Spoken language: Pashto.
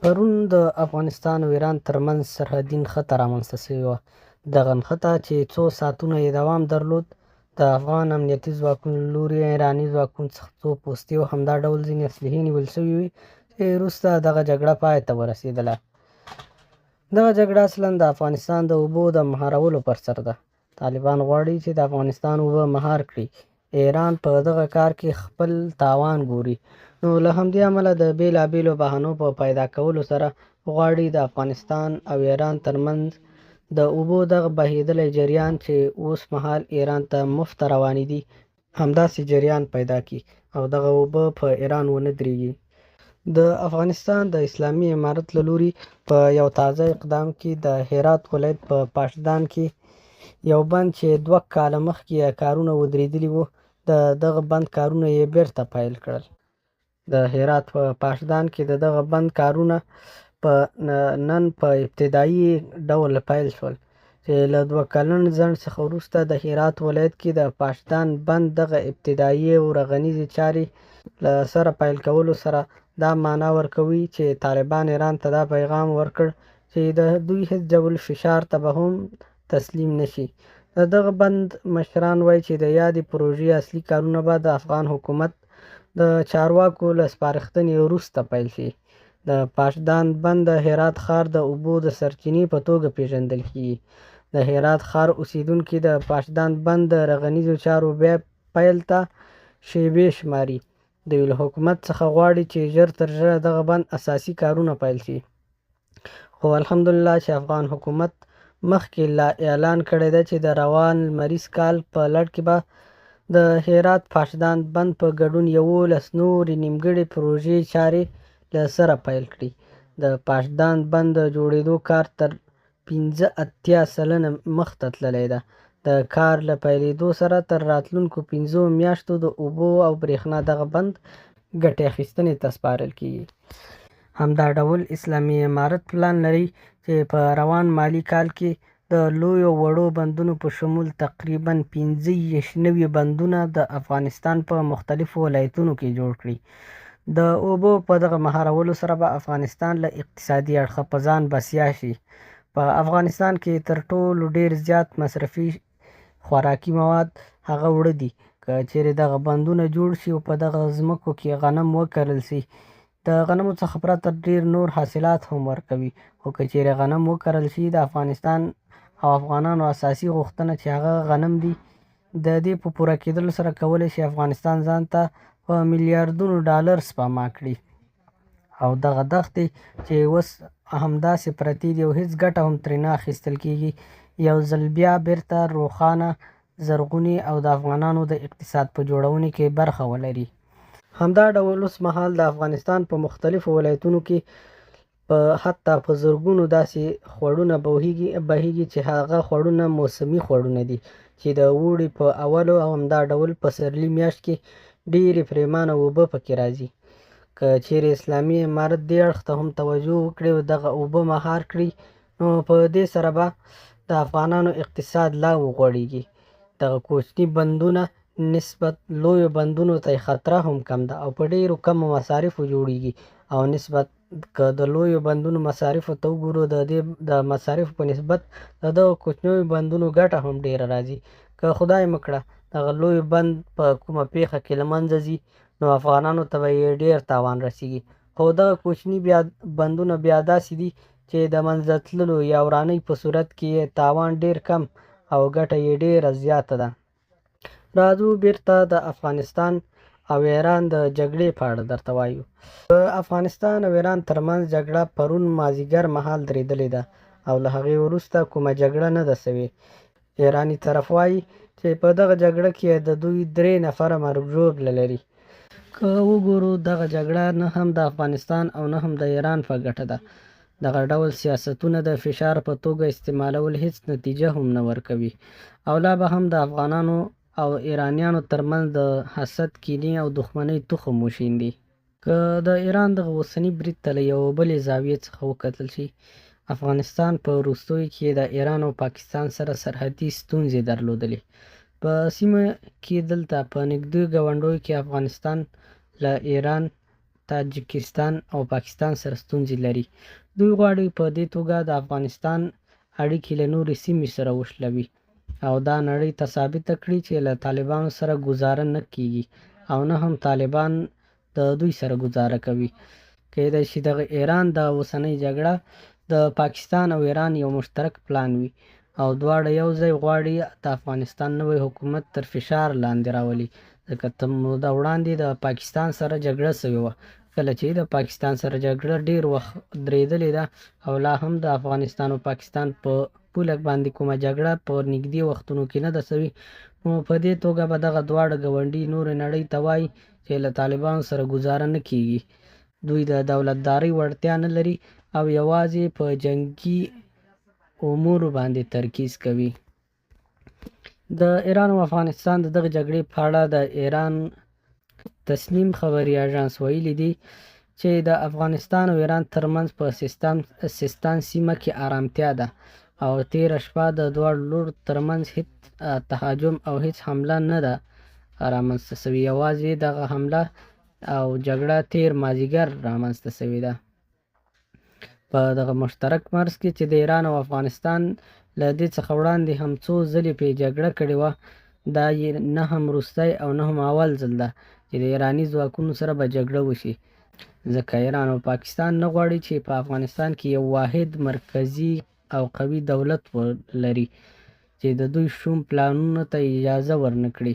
پرون د افغانستان او ایران ترمنځ سرحدي نښته رامنځته شوې وه. دغه نښته چې څو ساعتونه یې دوام درلود، د افغان امنیتي ځواکونو له لوري ایراني ځواکونو څخه څو پوستې او همدا ډول ځینې اسلحې نیول شوې وې چې وروسته دغه جګړه پای ته ورسېدله. دغه جګړه اصلا د افغانستان د اوبو د مهارولو پر سر ده. طالبان غواړي چې د افغانستان اوبه مهار کړي. ایران په دغه کار کې خپل تاوان ګوري، نو له همدې امله د بېلابېلو بهانو په پیدا کولو سره غواړي د افغانستان او ایران ترمنځ د اوبو دغه بهېدلی جریان چې اوس مهال ایران ته مفته روانې دي، همداسې جریان پیدا کړي او دغه اوبه په ایران ونه درېږي. د افغانستان د اسلامي امارت له لوري په یو تازه اقدام کې د هرات ولایت په پاشدان کې یو بند چې 2 کاله مخکې یې کارونه ودرېدلي وو، د دغه بند کارونه یې بېرته پیل کړل. د هرات په پاشدان کې د دغه بند کارونه په نن په ابتدایي ډول پیل شول چې له 2 کلن ځنډ څخه وروسته د هرات ولایت کې د پاشدان بند دغه ابتدایي او رغنیزې چارې له سره پیل کولو سره دا معنا ورکوي چې طالبان ایران ته دا پیغام ورکړ چې د دوی هېڅ ډول فشار ته به هم تسلیم نه شي. د دغه بند مشران وایي چې د یادې پروژې اصلي کارونه به د افغان حکومت د چارواکو له سپارښتنې وروسته پیل شي. د پاشدان بند د هرات ښار د اوبو د سرچینې په توګه پېژندل کېږي. د هرات ښار اوسېدونکي د پاشدان بند د رغنیزو چارو بیا پیل ته شېبې شماري. دوی له حکومت څخه غواړي چې ژر تر ژره دغه بند اساسي کارونه پیل شي. خو الحمدلله چې افغان حکومت مخکې لا اعلان کړی دی چې د روان لمریز کال په لړ کې به د هرات پاشدان بند په ګډون 11 نورې نیمګړې پروژې چارې له سره پیل کړي. د پاشدان بند د جوړېدو کار تر 85% مخته تللی ده. د کار له پیلېدو سره تر راتلونکو 5 میاشتو د اوبو او برېښنا دغه بند ګټې اخیستنې ته سپارل کېږي. همدا ډول اسلامي امارت پلان لري چې په روان مالي کال کې د لویو او وړو بندونو په شمول تقریبا 25 نوي بندونه د افغانستان په مختلفو ولایتونو کې جوړ کړي. د اوبو په دغه مهارولو سره به افغانستان له اقتصادي اړخه په ځان بسیا شي. په افغانستان کې تر ټولو ډېر زیات مصرفي خوراکي مواد هغه اوړه دي. که چېرې دغه بندونه جوړ شي او په دغه ځمکو کې غنم وکرل شي، د غنمو څخه پرته ډېر نور حاصلات هم ورکوي، خو که چېرې غنم وکرل شي، د افغانستان او افغانانو اساسي غوښتنه چې هغه غنم دي، د دې په پوره کېدلو سره کولی شي افغانستان ځان ته په میلیاردونو ډالر سپما کړي او دغه دښتې چې اوس همداسې پرتې دي او هېڅ ګټه هم ترې نه اخیستل کېږي، یو ځل بیا بېرته روښانه، زرغونې او د افغانانو د اقتصاد په جوړونې کې برخه ولري. همدا ډول اوس مهال د افغانستان په مختلفو ولایتونو کې په حتی په زرګونو داسې خوړونه بهیږي چې هغه خوړونه موسمي خوړونه دي چې د اوړي په اولو او همدا ډول پسرلي میاشت کې ډېرې پریمانه اوبه پکې راځي. که چیرې اسلامي امارت دې اړخ ته هم توجه وکړي او دغه اوبه مهار کړي، نو په دې سره به د افغانانو اقتصاد لا وغوړیږي. دغه کوچني بندونه نسبت لویو بندونو ته یې خطره هم کم ده او په ډېرو کمو مصارفو جوړیږي، او نسبت که د لویو بندونو مصارفو ته وګورو، د دې د مصارفو په نسبت د دغو کوچنیو بندونو ګټه هم ډېره راځي. که خدای مه کړه دغه لوی بند په کومه پېښه کې له منځه ځي، نو افغانانو ته به یې ډېر تاوان رسېږي، خو دغه کوچني بیا بندونه بیا داسې دي چې د منځه تللو یا ورانۍ په صورت کې یې تاوان ډېر کم او ګټه یې ډېره زیاته ده. راځو بیرته د افغانستان او ایران د جګړې په اړه درته وایو. د افغانستان او ایران ترمنځ جګړه پرون مازیګر مهال درېدلې ده او له هغې وروسته کومه جګړه نه ده سوې. ایراني طرف وایي چې په دغه جګړه کې د دوی درې نفره مرګ ژوبله لري. که وګورو، دغه جګړه نه هم د افغانستان او نه هم د ایران په ګټه ده. دغه ډول سیاستونه د فشار په توګه استعمالول هېڅ نتیجه هم نه ورکوي او لا به هم د افغانانو او ایرانیانو ترمنځ د حسد، کینې او دښمنۍ تخم وشیندي. که د ایران دغه اوسني برید ته له یوه بلې زاویې څخه وکتل شي، افغانستان په وروستیو کې د ایران او پاکستان سره سرحدي ستونزې درلودلې. په سیمه کې دلته په نږدې ګاونډیو کې افغانستان له ایران، تاجکستان او پاکستان سره ستونزې لري. دوی غواړي په دې توګه د افغانستان اړیکې له نورې سیمې سره وشلوي او دا نړۍ ته ثابته کړي چې له طالبانو سره ګوزاره نه کېږي او نه هم طالبان د دوی سره ګوزاره کوي. کېدای شي دغه ایران دا اوسنۍ جګړه د پاکستان او ایران یو مشترک پلان وي او دواړه یو ځای غواړي د افغانستان نوی حکومت تر فشار لاندې راولي، ځکه څه موده وړاندې د پاکستان سره جګړه شوې وه. کله چې د پاکستان سره جګړه ډېر وخت درېدلې ده او لا هم د افغانستان او پاکستان په پوله باندې کومه جګړه په نږدې وختونو کې نه ده شوې، نو په دې توګه به دغه دواړه ګاونډي نورې نړۍ ته وايي چې له طالبانو سره ګوزاره نه کېږي، دوی د دولتدارۍ وړتیا نه لري او یوازې په جنګي امورو باندې ترکیز کوي. د ایران او افغانستان د دغې جګړې په اړه د ایران تسنیم خبري اژانس ویلي دي چې د افغانستان او ایران ترمنځ په سیستان سیمه کې ارامتیا ده او تېره شپه د دواړو لورو ترمنځ هیڅ تهاجم او هیڅ حمله نه ده رامنځته شوې، یوازې دغه حمله او جګړه تېر مازیګر رامنځته شوې ده. په دغه مشترک مرز کې چې د ایران او افغانستان له دې څخه وړاندې هم څو ځلې پرې جګړه کړې وه، دا یې نه هم وروستی او نه هم اول ځل ده چې د ایراني ځواکونو سره به جګړه وشي، ځکه ایران او پاکستان نه غواړي چې په افغانستان کې یو واحد مرکزي او قوي دولت ولري چې د دوی شوم پلانونو ته اجازه ورنه کړي.